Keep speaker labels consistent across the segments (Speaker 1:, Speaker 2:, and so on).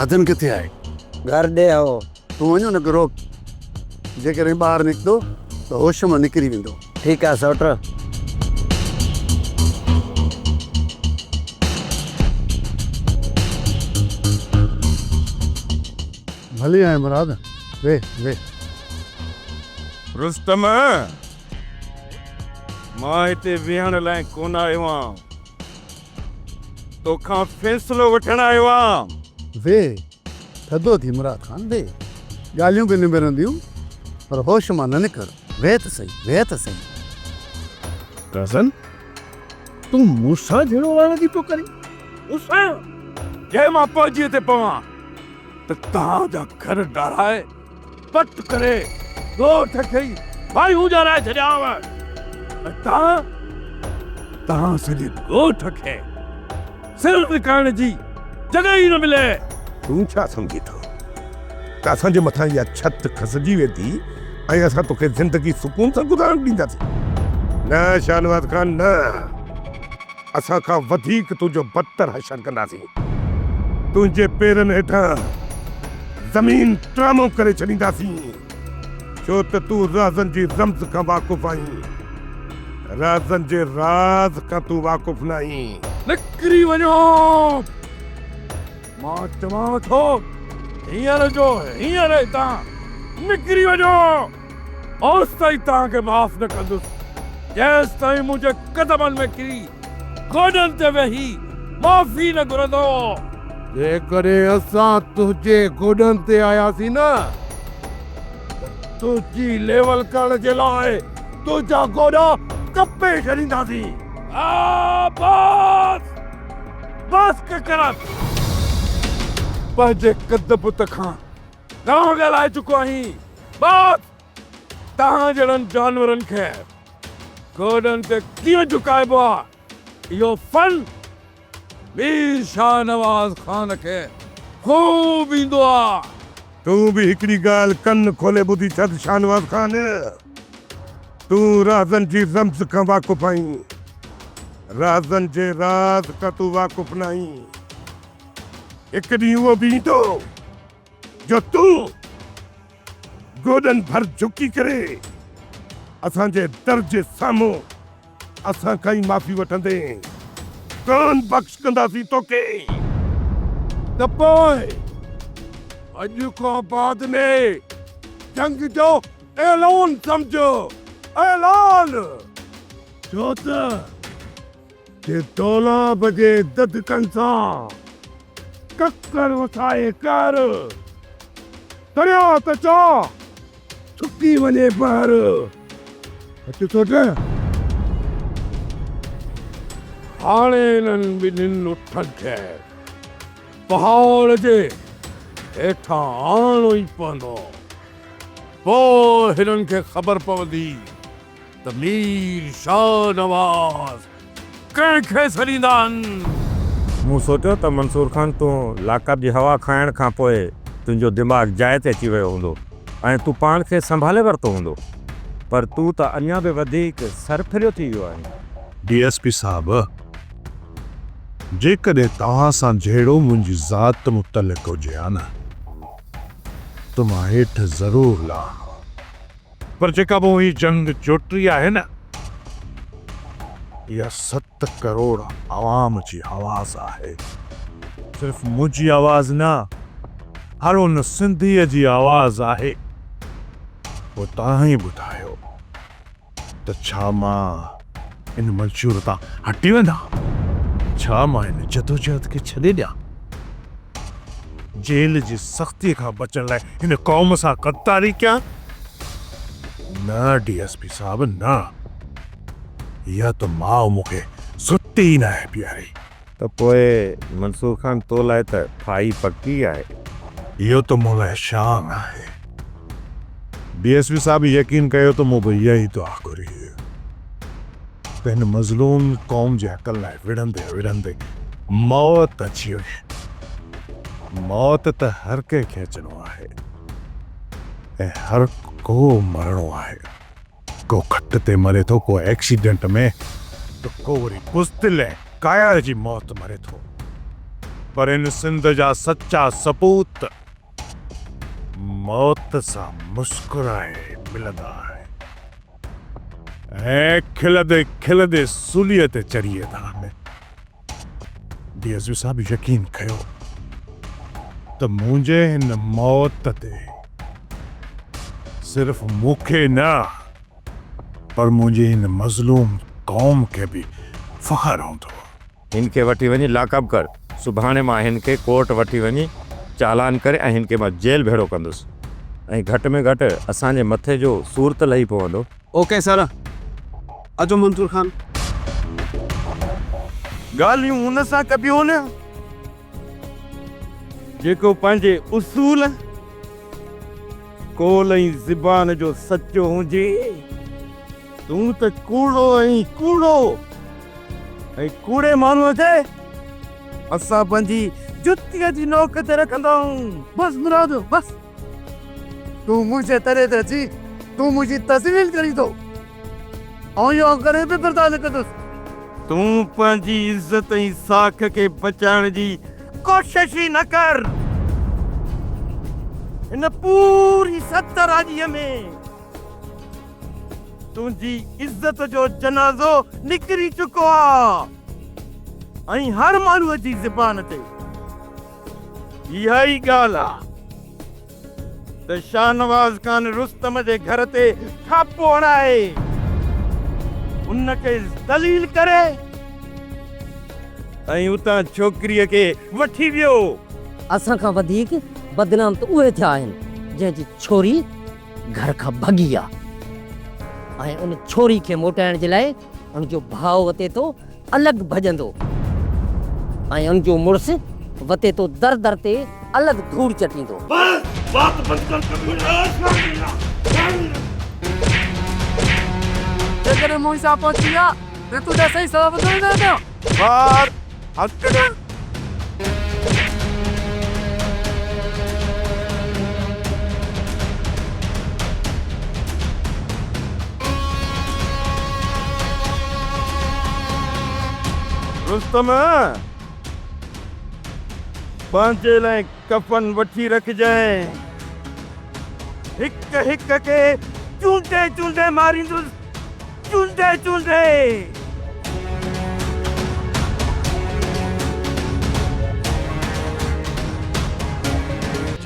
Speaker 1: رادن ڪٿي آهي؟
Speaker 2: گهر ڏي هو.
Speaker 1: تون وڃ ان کي روڪ. جيڪڏهن ٻاهر نڪتو ته هوش مان نڪري ويندو.
Speaker 2: ٺيڪ آ سئوٽ.
Speaker 1: ڀلي آئين مراد، ويهه ويهه.
Speaker 3: رستم، مان هتي ويهڻ لاء ڪونه آيو آهيان. توکان فيصلو وٺڻ آيو آهيان.
Speaker 1: ويهه، ٿڌو ٿي مراد خان ويهه. ڳالهيون به نبرنديون پر هوش مان نه نڪر. ويهه ته سهي، ويهه ته سهي.
Speaker 4: ڪزن، تون مون سان جهيڙو هلائڻ جي پيو ڪرين؟
Speaker 3: مون سان؟ جي مان پنهنجيء تي پوان ته توهان جا گهر ڊاهرائي پٽ ڪري ڳوٺ کي ئي باهيون ڄارائي ڇڏيانو ۽ توهان، توهان سڄي ڳوٺ کي سر لڪائڻ جي جڳهه ئي نه ملي.
Speaker 5: تون ڇا سمجهين ٿو ته اسان جي مٿان اها ڇت کسجي ويندي ۽ اسان توکي زندگي سڪون سان گذارڻ ڏينداسين؟ نه شاهنواز خان نه، اسان کان وڌيڪ تنهنجو بدتر حشر ڪنداسين. تنهنجي پيرن هيٺان زمين ٽرامو ڪري ڇڏينداسين، ڇو ته تون رازن جي رمز کان واقف آهين، رازن جي راز کان تون واقف ناهين.
Speaker 3: نڪري وڃو! مان چوانو ٿو، هينئر جو هينئر هتان نڪري وڃو! اوستائين توهان کي معاف نه ڪندس، جيستائين منهنجي قدمن ۾ ڪري گوڏن تي ويهي معافي نه گهرندو.
Speaker 4: جيڪڏهن اسان تنهنجي گوڏن تي آياسين نه ته تنهنجي ليول ڪرڻ جي لاء تنهنجا گوڏا ڪپي ڇڏينداسين.
Speaker 3: آ بس! بس ڪڪرن! پنهنجي قد بت کان گهڻو ڳالهائي چڪو آهين. بس! توهان جهڙن جانورن کي گوڏن تي ڪيئن جهڪائبو آ، اهو فن مير شاهنواز خان کي خوب ايندو آ.
Speaker 5: تون به هڪڙي ڳالهه ڪن کولي ٻڌي ڇڏ شاهنواز خان، تون رازن جي رمز کان واقف آهين، رازن جي راز کان تون واقف ناهين. هڪ ڏينهن اهو به ايندو جو تون گوڏن ڀر جهڪي ڪري اسان جي در جي سامهون اسان کان ئي معافي وٺندين. ڪانه بخش ڪنداسين توکي.
Speaker 4: ته پوء اڄ کان بعد ۾ جنگ جو اعلان سمجهه، اعلان! ڇو ته جي دولاب جي دڌڪن سان ڪڪر وسائي ڪر، درياء ته چا سڪي وڃي بحر. اچ سوٽ.
Speaker 3: هاڻي انهن ٻنهين اٺن کي پهاڙ جي هيٺان آڻڻو ئي پوندو. پوء هنن کي خبر پوندي ته مير شاهنواز ڪنهن کي سڏيندا آهن.
Speaker 6: مون سوچيو ته منصور خان تون لاڪپ جي هوا کائڻ کان پوء تنهنجو دماغ جاء تي اچي ويو هوندو ۽ تون پاڻ کي سنڀالي ورتو هوندو پر تون ته اڃا به وڌيڪ سر ڦريو ٿي ويو آهين.
Speaker 7: ڊي ايس پي صاحب، جيڪڏهن توهان سان جهيڙو منهنجي ذات متعلق هجي ها نه ته مان هيٺ ضرور لهان ها. پر جيڪا مون هي جنگ جوٽي آهي نه، اها ست ڪروڙ عوام جي آواز آهي. صرف منهنجي آواز نه، هر ان سنڌيء جي آواز آهي. پوء توهان ئي ٻڌايو ته ڇا مان ان منشور تان هٽي وڃان؟ ڇا مان ان جدوجهد کي ڇڏي ڏيان؟ جيل جي سختيء کان بچڻ لاء هن قوم سان غداري ڪيان؟ نه ڊي ايس پي صاحب نه. اها ته ماء مون کي ستي ئي ناهي پياري.
Speaker 6: ته پوء منصور خان تو لاء ته ڦاهي پڪي آهي.
Speaker 7: اهو ته مون لاء شان آهي. ڊي ايس پي صاحب يقين ڪيو ته مون به اها ئي دعا گهري هئي ته هن مظلوم قوم جي حقن لاء وڙهندي وڙهندي موت اچي وڃي. موت ته هر ڪنهن کي اچڻو آهي ۽ هر ڪو مرڻو آهي. ڪو کٽ تي مري ٿو، ڪو ايڪسيڊنٽ ۾ ته ڪو وري بزدل ۽ ڪاير جي موت مري ٿو. پر هن سنڌ جا سچا سپوت موت سان مسڪرائي ملندا آهن ۽ کلندي کلندي سوليء تي چڙهي ايندا آهن. ڊي ايس پي صاحب يقين ڪيو ته منهنجي هن موت تي صرف مون کي نه پر منهنجي هن مظلوم قوم کي به فخر هوندو.
Speaker 6: هن کي وٺي وڃي لاڪ اپ ڪر. سڀاڻي مان هن کي ڪورٽ وٺي وڃي چالان ڪري ۽ هن کي مان جيل ڀيڙو ڪندس ۽ گهٽ ۾ گهٽ اسان جي مٿي جو سور ته لهي پوندو.
Speaker 8: اوڪي سر، اچو منصور خان.
Speaker 4: ڳالهيون ان سان ڪبيون نه جيڪو پنهنجي اصول، قول ۽ زبان جو سچو هجي. تون ته ڪوڙو آهين، ڪوڙو! ۽ ڪوڙي ماڻهوء کي اسان پنهنجي جتيء جي نوڪ تي رکندا آهيون.
Speaker 1: بس مراد، بس! تون منهنجي تري تي اچي تون منهنجي تذليل ڪرين ٿو. آئون اهو ڪڏهن به برداشت نه ڪندس.
Speaker 4: تون پنهنجي عزت ۽ ساک کي بچائڻ جي ڪوشش ئي نه ڪر. هن پوري ست راڄيء ۾. تنهنجي عزت جو جنازو نڪري چڪو آ ۽ هر ماڻهوء جي زبان تي اها ئي ڳالهه آ ته شاهنواز خان رستم جي گهر تي ڇاپو هڻائي ان کي ذليل ڪري ۽ اتان ڇوڪريء کي وٺي ويو.
Speaker 9: اسان کان وڌيڪ بدنام ته اهي ٿيا آهن جنهن جي ڇوري گهر کان ڀڳي آ ۽ ان ڇوري کي موٽائڻ جي لاء ان جو ڀاء وتي ٿو الڳ ڀڄندو ۽ ان جو مڙس وتي ٿو در در تي الڳ ڌوڙ چٽيندو.
Speaker 3: بس وات بند ڪر
Speaker 8: جيڪڏهن مون سان پهچي ويا ته تنهنجا صحيح سبب نه ٻڌائيندو.
Speaker 4: ٻار حق نه. رستم! پنهنجي لاء ڪفن وٺي رکجانء. هڪ هڪ کي چونڊي چونڊي ماريندس، چونڊي چونڊي.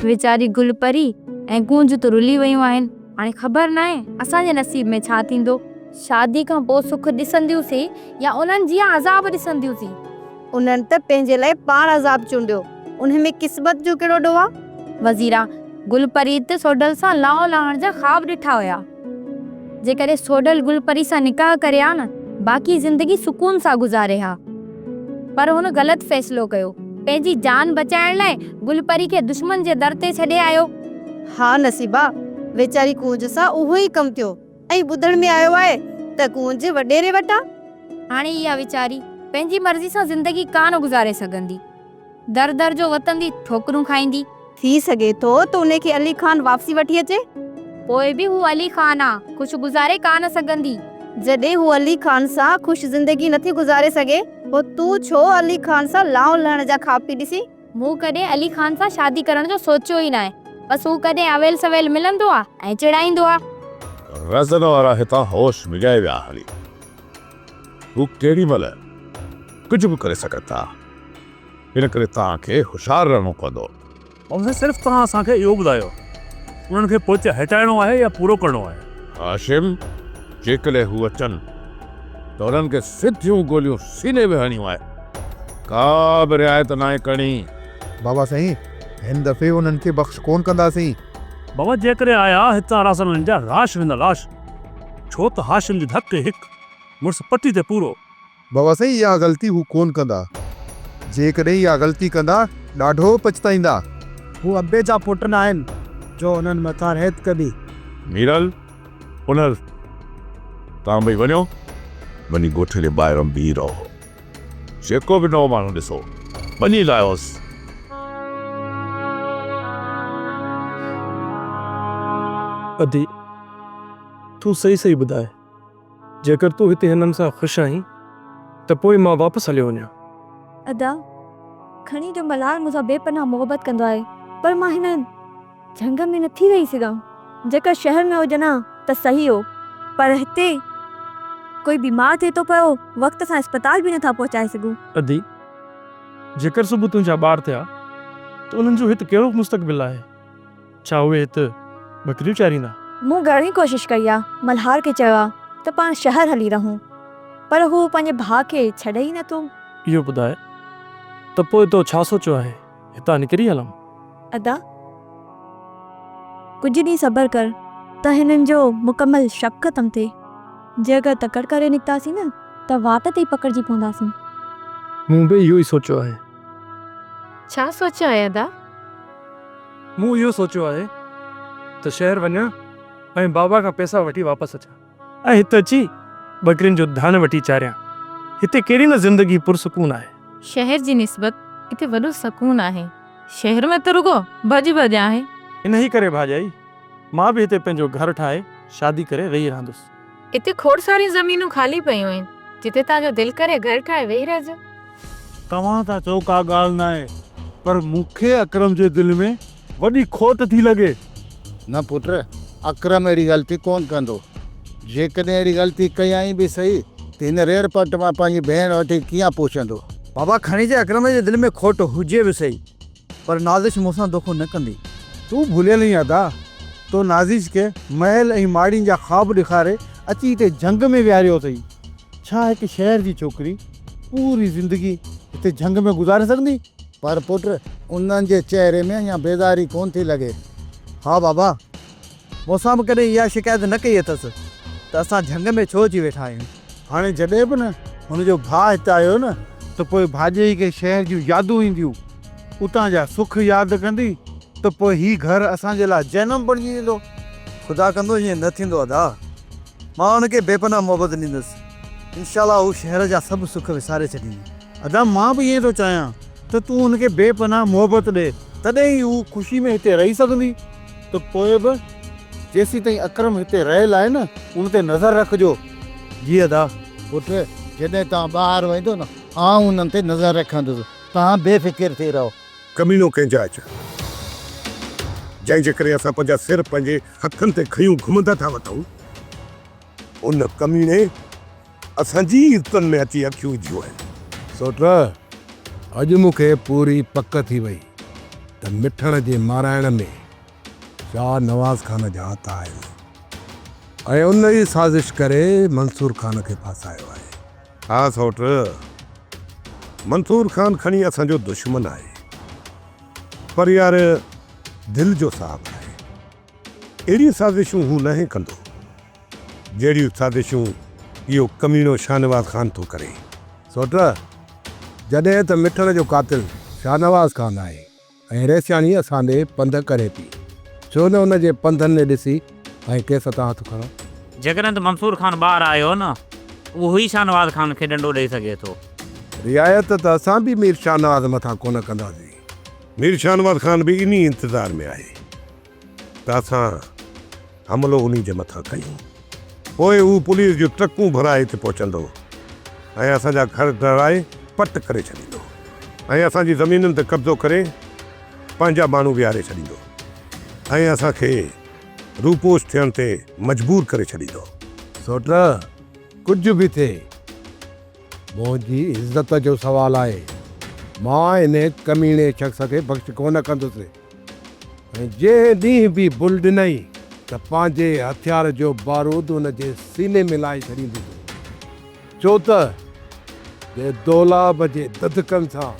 Speaker 10: ويچاري گل پري ۽ ڪونج ته رلي ويون آهن. هاڻي خبر ناهي اسان جي نصيب ۾ ڇا ٿيندو. شادي کان پوء سک ڏسنديون سين يا انهن جيان عذاب ڏسنديون سين.
Speaker 11: انهن ته پنهنجي لاء پاڻ عذاب چونڊيو، انهي ۾ قسمت جو ڪهڙو ڏوهه آ؟
Speaker 10: وزيرا، گل پري ته سوڍل سان لانئون لاهڻ جا خواب ڏٺا هيا. جيڪڏهن سوڍل گل پري سان نڪاح ڪري ها نه، باقي زندگي سڪون سان گذاري ها. پر هن غلط فيصلو ڪيو. پنهنجي جان بچائڻ لاء گل پري کي دشمن جي در تي ڇڏي آيو.
Speaker 11: ها نصيبا، ويچاري ڪونج سان اهو ئي ڪم ٿيو ۽ ٻڌڻ ۾ آيو آهي ته ڪونج وڏيري وٽ آ.
Speaker 10: هاڻي اها ويچاري پنهنجي مرضي سان زندگي ڪا نه گذاري سگهندي. در در جو وتندي ٺوڪرون کائيندي.
Speaker 11: ٿي سگهي ٿو ته انهي کي علي خان واپسي وٺي اچي.
Speaker 10: پوء به هو علي خان آ، خوش گذاري ڪا نه سگهندي.
Speaker 11: جڏهن هو علي خان سان خوش زندگي نٿي گذاري سگهي، پوء تون ڇو علي خان سان لانئون لهڻ جا خواب پئي ڏسين؟
Speaker 10: مون ڪڏهن علي خان سان شادي ڪرڻ جو سوچيو ئي ناهي. بس هو ڪڏهن اويل سويل ملندو آ ۽ چڙائيندو آ.
Speaker 12: رزن وارا هتان هوش وڃائي ويا هلي. هو ڪيڏي مهل ڪجهه به ڪري سگهن ٿا. ان ڪري توهان کي هوشيار رهڻو پوندو.
Speaker 3: بابا سائين صرف توهان اسان کي اهو ٻڌايو انهن کي پوئتي هٽائڻو آهي يا پورو ڪرڻو آهي؟
Speaker 12: هاشم، جيڪڏهن هو اچن ته انهن کي سڌيون گوليون سيني ۾ هڻڻيون آهن. ڪا به رعايت ناهي ڪرڻي.
Speaker 13: بابا سائين، هن دفعي انهن کي بخش ڪونه ڪنداسين.
Speaker 3: بابا جيڪڏهن آيا هتان راسن انهن جا راش ويندا لاش. ڇو ته هاشم جي ڌڪ هڪ مڙس پٽي تي پورو.
Speaker 13: بابا سائين اها غلطي هو ڪونه ڪندا. جيڪڏهن اها غلطي ڪندا ڏاڍو پڇتائيندا.
Speaker 2: هو ابي جا پٽ ناهن جو انهن مٿان رحت ڪبي.
Speaker 12: ميرل، پنهل، توهان ٻئي وڃو، وڃي ڳوٺ جي ٻاهران بيهي رهو. جيڪو به نئون ماڻهو ڏسو، ٻني لاهيوس.
Speaker 14: ادي، تون صحيح صحيح ٻڌاء. جيڪر تون هتي هنن سان خوش آهين ته پوء مان واپس هليو وڃان.
Speaker 15: ادا،
Speaker 10: کڻي جو ملهار مون سان بي پناهه محبت ڪندو آهي پر مان هن جهنگ ۾ نٿي رهي سگهان. جيڪر شهر ۾ هجن ها ته صحيح هو پر هتي ڪوئي بيمار ٿئي ٿو پيو وقت سان اسپتال به نٿا پهچائي سگهون.
Speaker 14: ادي، جيڪر صبح تنهنجا ٻار ٿيا ته انهن جو هت ڪهڙو مستقبل آهي؟ ڇا اهي هت ٻڪريون چاريندا؟
Speaker 10: مون گهڻي ڪوشش ڪئي آ، ملهار کي چيو آ ته پاڻ شهر هلي رهون پر هو پنهنجي ڀاء کي ڇڏي ئي نٿو.
Speaker 14: اهو ٻڌاء ته پوء تو ڇا سوچيو آهي؟ هتان نڪري هلون؟
Speaker 10: ادا، ڪجهه ڏينهن صبر ڪر ته هنن جو مڪمل شڪ ختم ٿئي. جي اگر تڪڙ ڪري نڪتاسين نه ته واٽ تي ئي پڪڙجي پونداسين.
Speaker 14: مون به اهو ئي سوچيو آهي.
Speaker 15: ڇا سوچيو آهي ادا؟
Speaker 14: مون اهو سوچيو آهي ته شهر وڃان ۽ بابا کان پئسا وٺي واپس اچان ۽ هت اچي ٻڪرين جو ڌڻ وٺي چاريان. هتي ڪهڙي نه زندگي پرسڪون آهي.
Speaker 15: شهر جي نسبت هتي وڏو سڪون آهي. شهر ۾ ته رڳو ڀڄ ڀڄ آهي.
Speaker 14: انهيء ڪري ڀاڄائي، مان به هتي پنهنجو گهر ٺاهي شادي ڪري ويهي رهندس.
Speaker 15: هتي کوڙ ساريون زمينون خالي پيون آهن، جتي توهان جو دل ڪري گهر ٺاهي ويهي رهجو.
Speaker 4: توهان ٿا چئو ڪا ڳالهه ناهي، پر مون کي اڪرم جي دل ۾ وڏي کوٽ ٿي لڳي.
Speaker 16: نه پٽ، اڪرم اهڙي غلطي ڪونه ڪندو. جيڪڏهن اهڙي غلطي ڪيائين به سهي ته هن ريڙ پٽ مان پنهنجي ڀيڻ وٺي ڪيئن پهچندو؟
Speaker 1: بابا کڻي جي اڪرم جي دل ۾ کوٽ هجي به سهي، پر نازش مون سان دوکو نه ڪندي.
Speaker 4: تون ڀليل آهين ادا، تو نازش کي محل ۽ ماڙين جا خواب ڏيکاري اچي هتي جهنگ ۾ ويهاريو اٿئي. ڇا هڪ شهر جي ڇوڪري پوري زندگي هتي جهنگ ۾ گذاري سگهندي؟
Speaker 16: پر پٽ، انهن جي چهري ۾ اڃا بيزاري ڪونه ٿي لڳي.
Speaker 1: ها بابا، مون سان به ڪڏهن اها شڪايت نه ڪئي اٿس ته اسان جهنگ ۾ ڇو اچي ويٺا آهيون.
Speaker 4: هاڻي جڏهن به نه هن جو ڀاء هتي آيو نه ته پوء ڀاڄائي کي شهر جون يادون اينديون، اتان جا سک ياد ڪندي ته پوء هي گهر اسان جي لاء جهنم بڻجي ويندو.
Speaker 1: خدا ڪندو ائين نه ٿيندو ادا. مان هن کي بي پناهه محبت ڏيندس. انشاء الله هو شهر جا سڀ سک وساري ڇڏيندي.
Speaker 4: ادا مان به ائين ٿو چاهيان ته تون هن کي بي پناهه محبت ڏي تڏهن ئي هو خوشي ۾ هتي رهي سگهندي. ته پوء به جيسيتائين اڪرم هتي رهيل آهي نه ان تي نظر رکجو.
Speaker 1: جي ادا.
Speaker 16: پٽ جڏهن توهان ٻاهر ويندو نه آئون انهن تي نظر رکندس توهان بي فڪر ٿي رهو.
Speaker 5: ڪميڻو ڪنهن جا اچ جنهن جي ڪري اسان پنهنجا سر پنهنجي هٿن تي کنيون گهمندا ٿا وتون. ان ڪميڻي اسان جي ئي عزتن ۾ اچي اکيون وڌيون آهن.
Speaker 4: سوٽ، اڄ مون کي پوري پڪ ٿي وئي ته مٺڻ جي مارائڻ ۾ شاهه نواز خان جا هٿ آهن ۽ ان ئي سازش ڪري منصور خان کي ڦاسايو آهي.
Speaker 5: ها سوٽ، منصور خان کڻي اسان جو دشمن آهي پر يار دل جو صاحب آهي. اهڙيون سازشون هو ناهي ڪندو، جهڙيون سازشون اهو ڪميڻو شاهنواز خان ٿو ڪري.
Speaker 4: سوٽ، جڏهن ته مٺڻ جو قاتل شاهنواز خان آهي ۽ رئيسياڻي اسان ڏي پنڌ ڪري پئي، ڇو نه ان جي پنڌن ڏي ڏسي ۽ ڪيس تان هٿ کڻو.
Speaker 17: جيڪڏهن ته منصور خان ٻاهر آيو نه، اهو ئي شاهنواز خان کي ڏنڊو ڏئي سگهي ٿو.
Speaker 4: رعايت ته اسان به مير شاهنواز مٿان ڪونه ڪنداسين.
Speaker 5: مير شاهنواز خان به انهي انتظار ۾ آهي. ته اسان حملو انهي جي مٿان ڪيون. پوء هو پوليس جون ٽرڪون ڀرائي هتي پهچندو ۽ اسان جا گهر ڊهرائي پٽ ڪري ڇڏيندو ۽ اسان جي زمينن تي قبضو ڪري پنهنجا ماڻهو ويهاري ڇڏيندو ۽ اسان کي روپوش ٿيڻ تي مجبور ڪري ڇڏيندو.
Speaker 4: سوٽ، ڪجهه به ٿئي، منهنجي عزت جو سوال آهي. مان انهي ڪميڻي شخص کي بخش ڪونه ڪندس. ۽ جنهن ڏينهن به بل ڏنائين ته پنهنجي هٿيار جو بارود ان جي سيني ۾ لائي ڇڏيندس، ڇو ته جي دولاب جي دڌڪن سان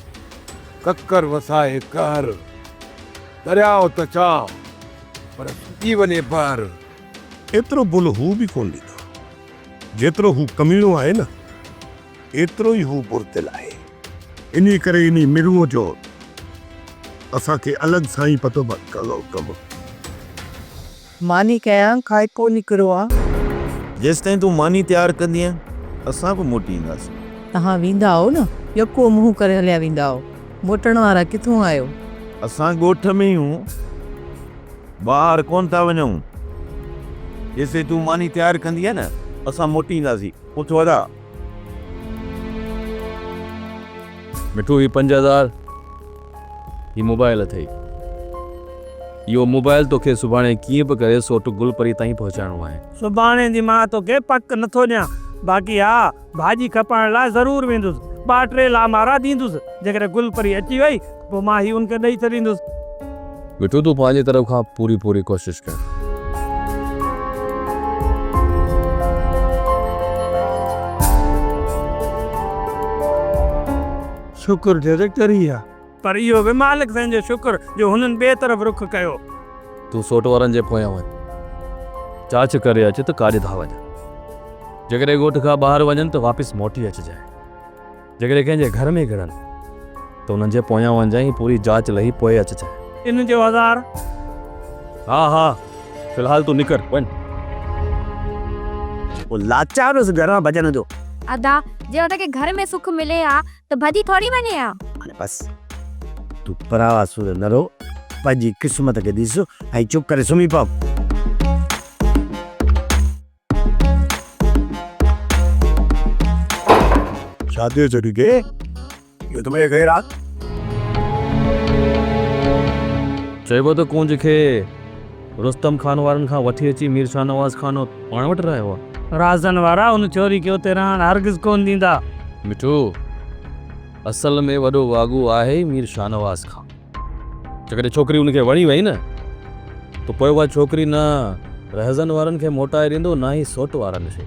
Speaker 4: ڪڪر وسائي قهر، درياء ته ڇا پر سڪي وڃي بحر.
Speaker 5: ايترو بل هو به ڪونه ڏيندو. جيترو هو ڪميڻو آهي نه، ايترو ئي هو بزدل آهي. انهيء ڪري انهيء مرونء جو اسان کي الڳ سان ئي پتو ڪم.
Speaker 18: ماني ڪيان کائي ڪو نڪرو آ.
Speaker 19: جيستائين تون ماني تيار ڪندينء، اسان به موٽي اينداسين.
Speaker 18: توهان ويندا آهو نه، يڪو منهن ڪري هليا ويندا آهو. موٽڻ وارا ڪٿون آهيو؟
Speaker 19: اسان ڳوٺ ۾ ئي هون. ٻاهر ڪونه ٿا وڃون. جيستائين تون ماني تيار ڪندينء نه، اسان موٽي اينداسين. اٿو ادا.
Speaker 20: مٺو هي 5000 هي موبائل اٿئي. اهو موبائل توکي سڀاڻي ڪيئن به ڪري سوٽ گل پري تائين پهچائڻو آهي.
Speaker 14: سڀاڻي جي مان توکي پڪ نٿو ڏيان. باقي ها، ڀاڄي کپائڻ لاء ضرور ويندس. ٻه ٽي لامارا ڏيندس. جيڪڏهن گل پري اچي وئي ته پوء مان هي ان کي ڏئي ڇڏيندس.
Speaker 20: مٺو تون پنهنجي طرف کان پوري پوري ڪوشش ڪر.
Speaker 14: شڪر ٿيو ته ٽري ويا. پر اهو به مالڪ سائين جو شڪر جو هنن ٻئي طرف رخ ڪيو.
Speaker 20: تون سوٽ وارن جي پويان وڃ. جاچ ڪري اچ ته ڪاڏي ٿا وڃن. جيڪڏهن ڳوٺ کان ٻاهر وڃن ته واپس موٽي اچجانء. جيڪڏهن ڪنهن جي گهر ۾ گهڙن ته انهن جي پويان وڃجانء ۽ پوري جاچ لهي پوء اچجانء.
Speaker 14: ان جو هزار.
Speaker 20: ها ها في الحال تون نڪر وڃ.
Speaker 1: پوء لاچار هيس گهران ڀڄڻ جو.
Speaker 10: ادا، جي هن کي گهر ۾ سک ملي ها ته ڀڄي ٿوري وڃي ها.
Speaker 1: هاڻي بس، تون پراوا سور نه رو، پنهنجي قسمت کي ڏس ۽ چپ ڪري سمهي پؤ.
Speaker 7: ڇا ٿيو ڇوڪري کي؟ اهو ته مئي غير آ.
Speaker 20: چئبو ته ڪونج کي رستم خان وارن کان وٺي اچي مير شاهنواز خان پاڻ وٽ رهيو آ.
Speaker 14: رازن وارا ان ڇوري کي اتي رهڻ هرگز ڪونه ڏيندا.
Speaker 20: مٺو، اصل ۾ وڏو واڳو آهي ئي مير شاهنواز خان. جيڪڏهن ڇوڪري ان کي وڻي وئي نه ته پوء اها ڇوڪري نه رهزن وارن کي موٽائي ڏيندو نه ئي سوٽ وارن کي.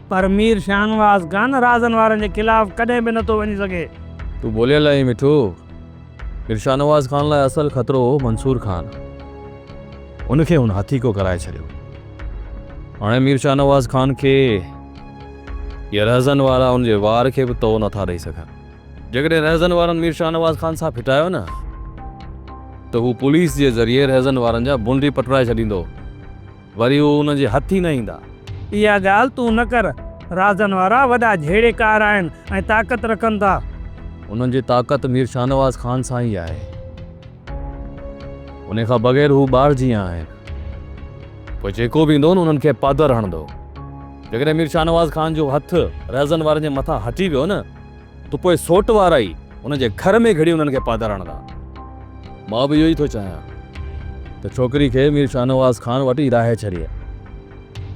Speaker 14: پر مير شاهنواز خان رازن وارن جي خلاف ڪڏهن به نٿو وڃي سگهي.
Speaker 20: تون ٻوليل آهين مٺو. مير شاهنواز خان لاء اصل خطرو هو منصور خان. ان کي هن هٿيڪو ڪرائي ڇڏيو. هاڻي مير شاهنواز خان کي اهي رهزن وارا ان جي وار کي به تئو نٿا ڏئي سگهن. جيڪڏهن رهزن وارن مير شاهنواز خان سان ڦٽايو نه ته هو پوليس جي ذريعي رهزن وارن جا بنڊ ئي پٽرائي ڇڏيندو. وري هو انهن جي هٿ ئي نه ايندا.
Speaker 14: اها ڳالهه تون نه ڪر. رازن وارا وڏا جهيڙيڪار آهن ۽ طاقت رکن ٿا.
Speaker 20: انهن جي طاقت مير شاهنواز خان سان ئي آهي. انهي کان بغير هو ٻار جيان آهن. پوء جيڪو به ايندو نه انهن کي پادر هڻندو. جيڪڏهن مير شاهنواز خان جو هٿ رهزن وارن جي مٿان هٽي ويو نه ته پوء سوٽ وارا ئي ان جي گهر ۾ گهڙي انهن کي پادر هڻندا. مان به اهو ئي ٿو چاهيان ته ڇوڪري کي مير شاهنواز خان وٽ ئي راهي ڇڏيئي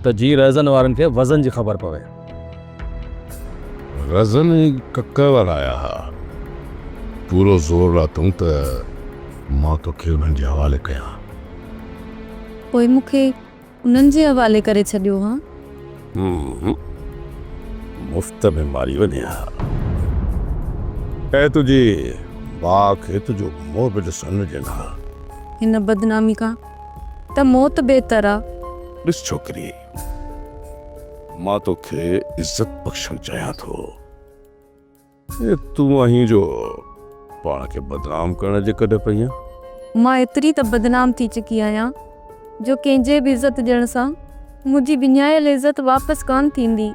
Speaker 20: ته جيئن رهزن وارن کي وزن جي خبر پوي.
Speaker 12: رهزن ۽ ڪڪر وارا آيا ها. پورو زور لاتئون ته مان توکي انهن جي حوالي ڪيان.
Speaker 15: پوء مون کي انهن جي حوالي ڪري ڇڏيو ها.
Speaker 12: هم، مفت ۾ ماري وڃي ها. ۽ تنهنجي ڀاء کي تنهنجو منهن به ڏسڻ نه ڏين ها.
Speaker 15: هن بدنامي کان ته موت بهتر آ.
Speaker 12: ڏس ڇوڪري، مان توکي عزت بخشڻ چاهيان ٿو. اي تون آهين جو پاڻ کي بدنام ڪرڻ جي ڪڍ پئين.
Speaker 15: مان ايتري ته بدنام ٿي چڪي آهيان جو ڪنهن جي به عزت ڏيڻ سان منهنجي وڃايل عزت واپس ڪانه ٿيندي.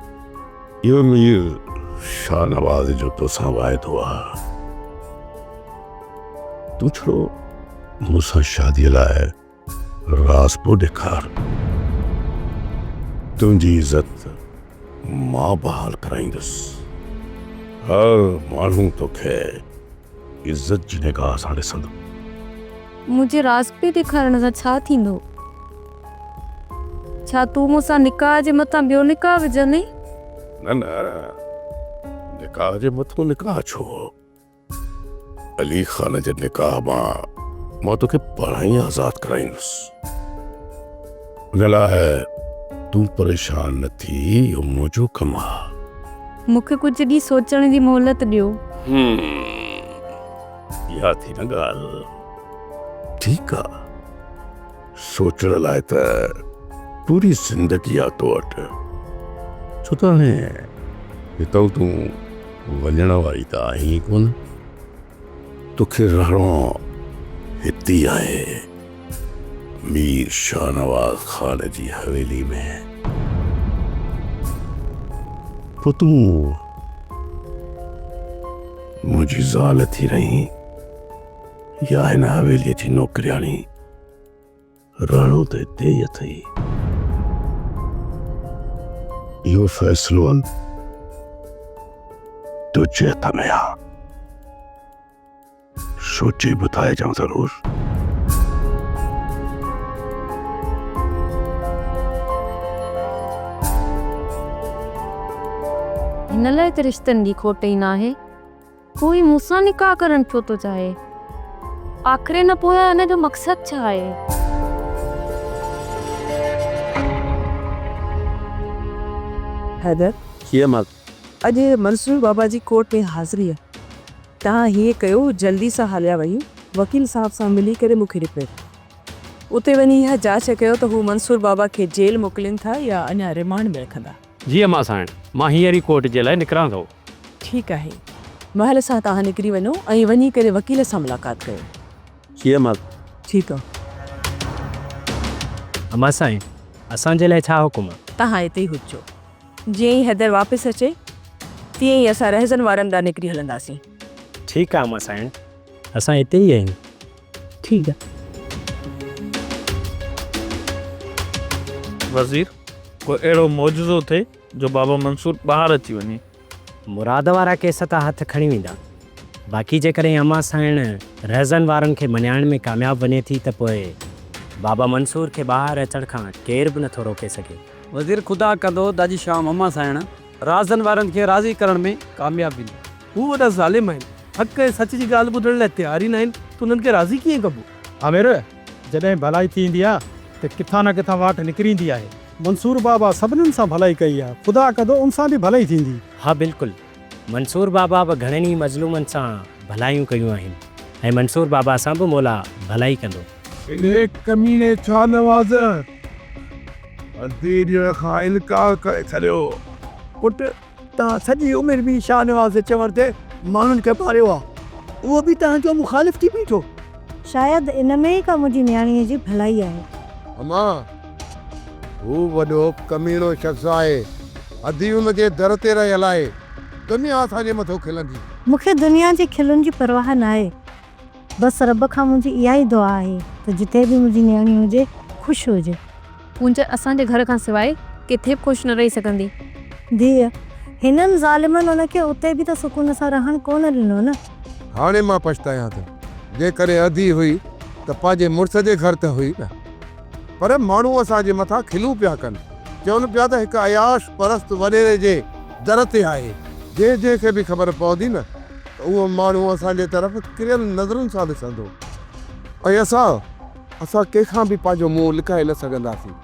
Speaker 12: اهو مير شاهنواز جو توسان واعدو آ. تون ڇڙو مون سان شاديء لاء راضپو ڏيکار. تنهنجي عزت مان بحال ڪرائيندس. هر ماڻهو توکي عزت جي نگاهه سان ڏسندو.
Speaker 15: منهنجي راضپي ڏيکارڻ سان ڇا ٿيندو؟ ڇا تون مون سان نڪاح جي مٿان ٻيو نڪاح وجهندين؟
Speaker 12: نه نه، نڪاح جي مٿون نڪاح ڇو؟ علي خان جي نڪاح مان مان توکي پاڻهئي آزاد ڪرائيندس. ان لاء تون پريشان نه ٿي، اهو منهنجو ڪم آ.
Speaker 15: مون کي ڪجهه ڏينهن سوچڻ جي مهلت ڏيو.
Speaker 12: هم، اها ٿي نه ڳالهه. ٺيڪ آ، سوچڻ لاء ته پوري زندگي آ تو وٽ. ڇو ته هاڻي هتئون تون وڃڻ واري ته آهين ئي ڪونه. توکي رهڻو هتي ئي آهي، مير شاهنواز خان جي حويلي ۾. پوء تون منهنجي زال ٿي رهين يا هن حويليء جي نوڪرياڻي؟ رهڻو ته هتي ئي اٿئي. اهو فيصلو تنهنجي هٿ ۾ آ. سوچي ٻڌائجان ضرور.
Speaker 15: هن لاء ته رشتن جي کوٽ ئي ناهي. ڪوئي مون سان نڪاح ڪرڻ ڇو ٿو چاهي؟ آخر ان پويان هن جو مقصد ڇا آهي؟
Speaker 18: حيدر!
Speaker 19: جي امان.
Speaker 18: اڄ منصور بابا جي ڪورٽ ۾ حاضري آهي. توهان هيئن ڪيو جلدي سان هليا وڃو وڪيل صاحب سان ملي ڪري مون کي رپورٽ. اتي وڃي اها جاچ ڪيو ته هو منصور بابا کي جيل موڪلين ٿا يا اڃا ريمانڊ ۾ رکندا.
Speaker 21: جي امان سائڻ، مان هينئر ئي ڪورٽ جي لاء نڪران ٿو.
Speaker 18: ٺيڪ آهي. مهل سان توهان نڪري وڃو ۽ وڃي ڪري وڪيل سان ملاقات ڪيو.
Speaker 19: جي امان.
Speaker 18: ٺيڪ آ.
Speaker 21: امان سائين، اسان جي لاء ڇا حڪم آ؟
Speaker 18: توهان اتي ئي هججو. جيئن ئي حيدر واپس اچي، تيئن ئي اسان رهزن وارن ڏانهن نڪري هلنداسين.
Speaker 21: ٺيڪ آ امان سائڻ، اسان اتي ئي آهيون.
Speaker 18: ٺيڪ آ.
Speaker 22: وزير، ڪو اهڙو معجزو ٿئي جو بابا منصور ٻاهر اچي وڃي.
Speaker 21: مراد وارا ڪيس ته هٿ کڻي ويندا. باقي جيڪڏهن امان سائڻ رهزن وارن کي مڃائڻ ۾ ڪامياب وڃي ٿي ته پوء بابا منصور کي ٻاهر اچڻ کان ڪير به نٿو روڪي سگهي.
Speaker 23: وزير خدا ڪندو ته اڄ شام امان سائڻ رازن وارن کي راضي ڪرڻ ۾ ڪامياب ويندي.
Speaker 14: هو وڏا ظالم آهن. حق ۽ سچ جي ڳالهه ٻڌڻ لاء تيار ئي ناهن ته انهن کي راضي ڪيئن ڪبو؟
Speaker 2: عامر، جڏهن ڀلائي ٿي ايندي آ ته ڪٿان نه ڪٿان واٽ نڪري ايندي آهي. منصور بابا سڀنن سان ڀلائي ڪئي آ، خدا ڪندو ان سان به ڀلائي ٿيندي.
Speaker 21: ها بلڪل، منصور بابا به گهڻن ئي مظلومن سان ڀلايون ڪيون آهن ۽ منصور بابا سان به مولا ڀلائي ڪندو.
Speaker 4: انهيء ڪميڻي شاهنواز هلدي ڏيڻ کان انڪار ڪري ڇڏيو.
Speaker 1: پٽ، توهان سڄي عمر مير شاهنواز جي چوڻ تي ماڻهن کي ماريو آ، اهو به توهان جو مخالف ٿي بيٺو.
Speaker 11: شايد ان ۾ ئي ڪا منهنجي نياڻيء جي ڀلائي آهي.
Speaker 13: امان، هو وڏو ڪميڻو شخص آهي. ادي ان جي در تي رهيل آهي. دنيا اسان جي مٿو کلندي.
Speaker 11: مون کي دنيا جي کلن جي پرواهه ناهي. بس رب کان منهنجي اها ئي دعا آهي ته جتي به منهنجي نياڻي هجي، خوش هجي.
Speaker 15: ڪونج اسان جي گهر کان سواء ڪٿي به خوش نه رهي سگهندي.
Speaker 11: ڌيء، هنن ظالمن ان کي اتي به ته سڪون سان رهڻ ڪونه ڏنو نه.
Speaker 13: هاڻي مان پڇتايان ٿو. جيڪڏهن ادي هئي ته پنهنجي مڙس جي گهر ته هئي نه. پر ماڻهو اسان جي مٿان کلون پيا ڪن. چون پيا ته هڪ عياش پرست وڏيري جي در تي آهي. جنهن جنهن کي به خبر پوندي نه ته اهو ماڻهو اسان جي طرف ڪريل نظرن سان ڏسندو ۽ اسان اسان ڪنهن کان به پنهنجو منهن لڪائي نه سگهنداسين.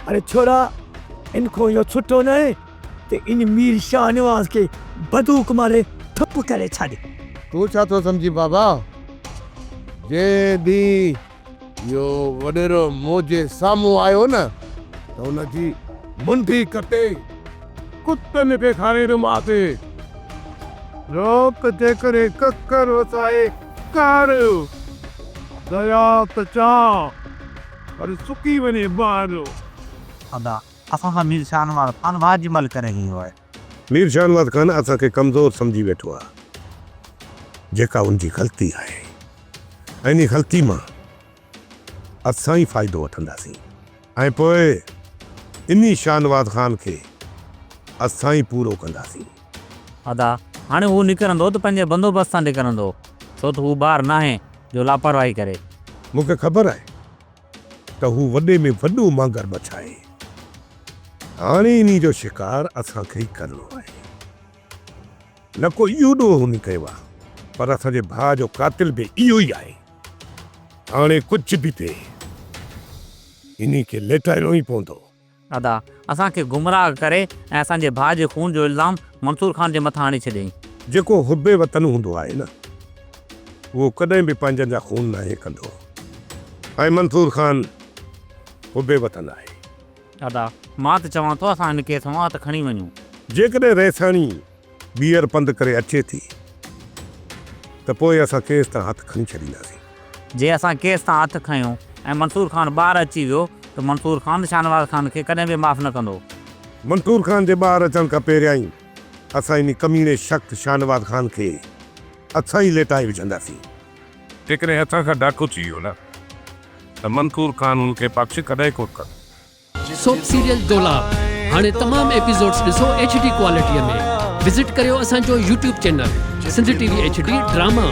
Speaker 1: اڙي ڇورا ان کان اهو سٺو ناهي ته ان مير شاهنواز کي بدوق ماري ٺپ ڪري ڇڏ.
Speaker 13: تون ڇا ٿو سمجهين بابا؟ جنهن ڏينهن اهو وڏيرو منهنجي سامهون آيو نه ته ان جي منڍي ڪٽي
Speaker 4: ڪتن کي کارائيندومانس. روڪ جيڪڏهن ڪڪر وسائي ڪار، ديا ته چاهه، پر سڪي وڃي باهه جو.
Speaker 17: ادا، اسان سان مير شاهنواز خان واهه جي مل ڪري رهيو آهي.
Speaker 5: مير شاهنواز خان اسان کي ڪمزور سمجهي ويٺو آهي، جيڪا ان جي غلطي آهي ۽ انهي غلطي مان اسان ئي فائدو وٺنداسين ۽ پوء انهي شاهنواز خان کي اسان ئي پورو ڪنداسين.
Speaker 17: ادا، هاڻي هو نڪرندو ته پنهنجي بندوبست سان نڪرندو، ڇو ته هو ٻار ناهي جو لاپرواهي ڪري.
Speaker 5: مون کي خبر آهي ته هو وڏي ۾ وڏو مانگر مڇ آهي. هاڻي انهي جو شڪار اسان کي ئي ڪرڻو آهي. نه ڪو اهو ڏوهه هن ڪيو آهي، پر اسان جي ڀاء جو قاتل به اهو ئي آهي. هاڻي ڪجهه به ٿئي، انهي کي ليٽائڻو ئي پوندو.
Speaker 17: ادا، اسان کي گمراهه ڪري ۽ اسان جي ڀاء جي خون جو الزام منصور خان جي مٿان هڻي ڇڏيائين.
Speaker 5: جيڪو حب وطن هوندو آهي نه، اهو ڪڏهن به پنهنجن جا خون ناهي ڪندو ۽ منصور خان حب وطن آهي.
Speaker 17: ادا، مان ته چوان ٿو اسان هن ڪيس مان هٿ کڻي وڃون.
Speaker 5: جيڪڏهن رئيساڻي ٻيهر پنڌ ڪري اچي ٿي ته پوء اسان ڪيس تان هٿ کڻي ڇڏينداسين.
Speaker 17: جي اسان ڪيس تان هٿ کنيو ۽ منصور خان ٻاهر اچي ويو ته منصور خان شاهنواز خان کي ڪڏهن به معاف نه ڪندو.
Speaker 5: منصور خان جي ٻاهر اچڻ کان پهريائين اسان انهي ڪميڻي شخص شاهنواز خان کي اسان ئي ليٽائي وجهنداسين.
Speaker 12: جيڪڏهن اسان کان ڊاڪو ٿي ويو نه ته منصور خان هن کي بخش ڪڏهن ڪونه ڪندو.
Speaker 24: سوپ سيريل دولاب هاڻي تمام ايپيسوڊز ڏسو ايڇ ڊي ڪوالٽي ۾ وزٽ ڪريو اسان جو YouTube channel Sindh T V H D drama.